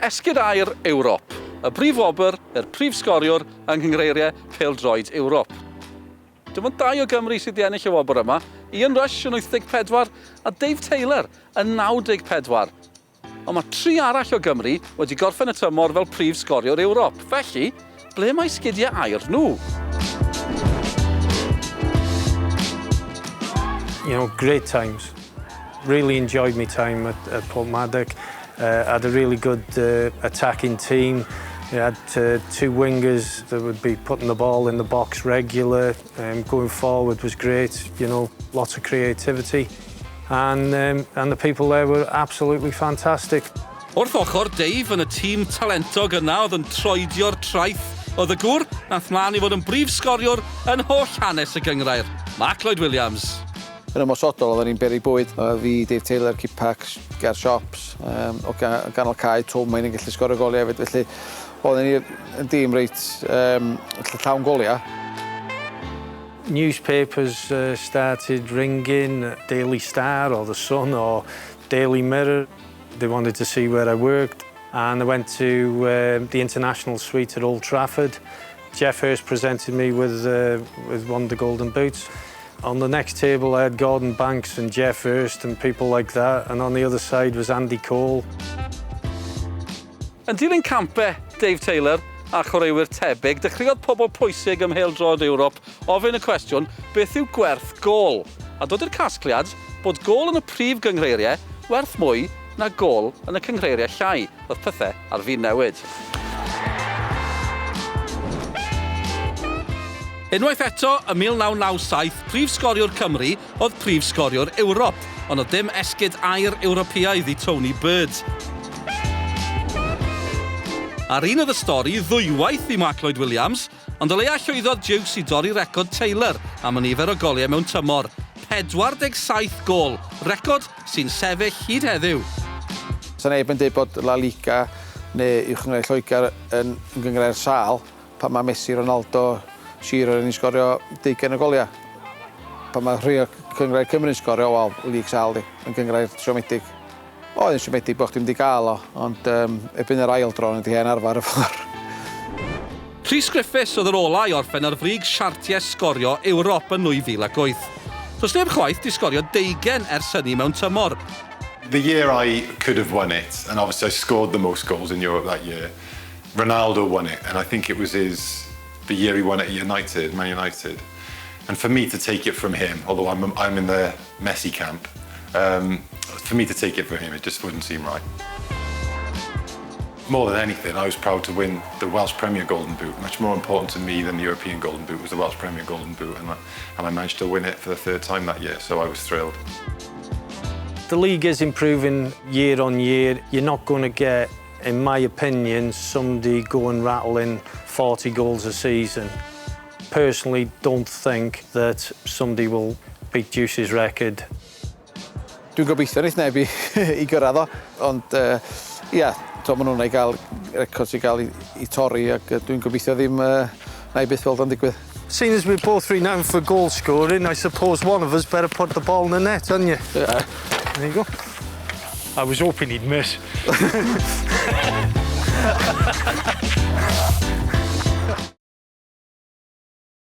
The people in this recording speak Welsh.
Esgid Aur Ewrop, y brif wobr i'r prif sgoriwr yng nghynghreiriau pêl-droed Ewrop. Dim ond dau o Gymru sydd 'di ennill y wobr yma, Ian Rush yn 84 a Dave Taylor yn 94. Ond mae tri arall o Gymru wedi gorffen y tymor fel prif sgoriwr Ewrop, felly ble mae sgidiau aur nhw? Great times. Really enjoyed my time at Porthmadog. Had a really good attacking team. We had two wingers that would be putting the ball in the box regular. Going forward was great, lots of creativity. And the people there were absolutely fantastic. Wrth ochr Dave yn y tîm talentog yna oedd yn troedio'r traeth oedd y gŵr nath mlaen i fod yn brif sgoriwr yn holl hanes y gynghrair, Mark Lloyd Williams. Yn ymosodol, oedden ni'n beryg bwyd. Oedd fi, Dave Taylor, Kippax, Ger Shops, o ganol cae, Twm, yn gallu sgorio goliau hefyd. Felly, oedden ni yn dîm reit llawn goliau. Newspapers started ringing, Daily Star or The Sun or Daily Mirror. They wanted to see where I worked. And I went to the International Suite at Old Trafford. Geoff Hurst presented me with one of the Golden Boots. On the next table I had Gordon Banks and Geoff Hurst and people like that, and on the other side was Andy Cole. Yn dilyn campau Dave Taylor a chwaraewyr tebyg, dechreuodd pobl pwysig ym mhêl-droed Ewrop ofyn y cwestiwn beth yw gwerth gôl? A dod i'r casgliad bod gôl yn y prif gynghreiriau werth mwy na gôl yn y cynghreiriau llai. Roedd pethau ar fin newid. Unwaith eto, ym 1997, prif sgoriwr Cymru oedd prif sgoriwr Ewrop, ond oedd dim esgid aur Ewropeaidd i Tony Bird. A'r un oedd y stori ddwywaith i Mark Lloyd Williams, ond o leia llwyddodd Dukes i dorri record Taylor am y nifer o goliau mewn tymor. 47 gôl, record sy'n sefyll hyd heddiw. Sa neb yn dweud bod La Liga neu Uwch Gynghrair Lloegr yn gynghrair sâl pan mae Messi, Ronaldo, Shearer yn sgorio 20 o goliau. Pan mae rhai o Cynghrair Cymru'n sgorio, wel, lig sâl di, yn gynghrair siomedig. Oedd yn siomedig bod chdi'm di gael o, ond erbyn yr ail dro, wedi hen arfer y ffordd. Rhys Griffiths oedd yr ola i orffen ar frig siartiau sgorio Ewrop yn 2008. Does neb chwaith di sgorio 20 ers hynny mewn tymor. The year I could have won it, and obviously I scored the most goals in Europe that year, Ronaldo won it, and I think it was the year he won it at United, Man United. And for me to take it from him, although I'm in the Messi camp, for me to take it from him, it just wouldn't seem right. More than anything, I was proud to win the Welsh Premier Golden Boot. Much more important to me than the European Golden Boot was the Welsh Premier Golden Boot, and I managed to win it for the third time that year, so I was thrilled. The league is improving year on year. You're not going to get, in my opinion, somebody going rattling 40 goals a season. Personally, don't think that somebody will beat Deuce's record. Dwi'n gobeithio neith neb i gyrraedd o, ond ia, to, maen nhw'n ei gael record sy'n gael i torri ac dwi'n gobeithio ddim na i byth weld o'n digwydd. Seeing as we're both renowned for goal scoring, I suppose one of us better put the ball in the net, hadn't you? Yeah. There you go. I was hoping he'd miss.